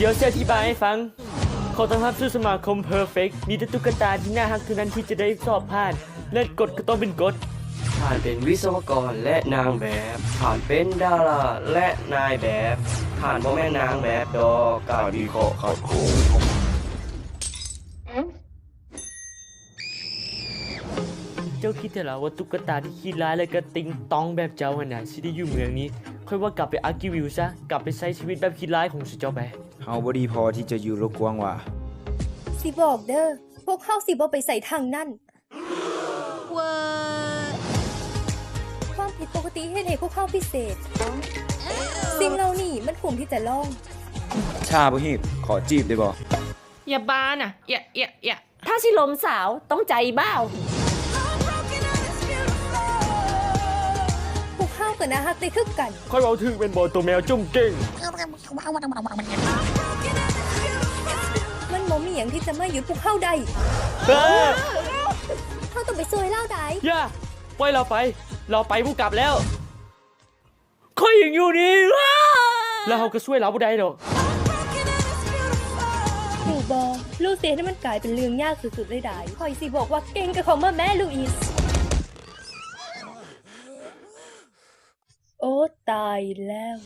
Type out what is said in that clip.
ດຽວຊິອະທິບາຍໃຫ້ຟັງ. ຂໍຕ້ອນຮັບສູ່ສະມາຄົມເພີເຟັກ. ມີແຕ່ຕຸກກະຕາທີ່ໜ້າຮັກເທົ່ານັ້ນທີ່ຈະໄດ້ສອບຜ່ານ ແລະ ກົດກໍຕ້ອງເປັນກົດ. ທ່ານເປັນວິສະວະກອນ ແລະ ນາງແບບ. ທ່ານເປັນດາລາ ແລະ ນາຍແບບ. ທ່ານບໍ່ແມ່ນນາງແບບດອກ. ການວິເຄາະຂັດຂ້ອງ. ເຈົ້າຄິດແທ້ລະວ່າຕຸກກະຕາທີ່ຂີ້ຮ້າຍ ແລະ ກະຕິງຕອງແບບເຈົ້າຫັ້ນນະ ຊິໄດ້ຢູ່ເມືອງນີ້? ຂ້ອຍວ່າກັບໄປອາກິວິວຊະ, ກັບໄປໃຊ້ຊີວິດແບບຂີ້ຮ້າຍຂອງເຈົ້າໄປ. ເຮົາບໍ່ດີພໍທີ່ຈະຢູ່ໂລກກວ້າງຫວາ. ຊິບອກເດີ, ພວກເຮົາຊິບໍ່ໄປໃສທາງນັ້ນ. ຄວາມຜິດປົກກະຕິເຮັດໃຫ້ພວກເຮົາພິເສດ. ສິ່ງເຫຼົ່ານີ້ມັນຄຸ້ມທີ່ຈະລອງ. ຖ້າບໍ່ຮີບ, ຂໍຈີບໄດ້ບໍ່? ຢ່າບ້ານະ, ຢ່າ, ຢ່າ, ຢ່າ. ຖ້າຊິລົມສາວ, ຕ້ອງໃຈບ່າວ. ພວກເຮົາກໍໜ້າຮັກໄດ້ຄືກັນ. ຂ້ອຍເວົ້າຖືກແມ່ນບໍ່ ໂຕແມວຈຸ້ມເກັ່ງ? ມັນບໍ່ມີຫຍັງທີ່ຈະມາຢຸດພວກເຮົາໄດ້. ເອີ ເຮົາຕ້ອງໄປຊ່ວຍລາວໄດ້. ຢ່າ ປ່ອຍລາວໄປ, ລາວໄປບໍ່ກັບແລ້ວ. ຂ້ອຍຍັງຢູ່ນີ້ ແລ້ວເຮົາກໍຊ່ວຍລາວບໍ່ໄດ້ດອກ. ຮູ້ບໍ່ ລູກຊິເຮັດໃຫ້ມັນກາຍເປັນເລື່ອງຍາກສຸດໆເລີຍດາຍ. ຂ້ອຍຊິບອກວ່າເກັ່ງກັບເຂົາມາແມ້ ລູກອີສ. ໂອ້ ຕາຍແລ້ວ.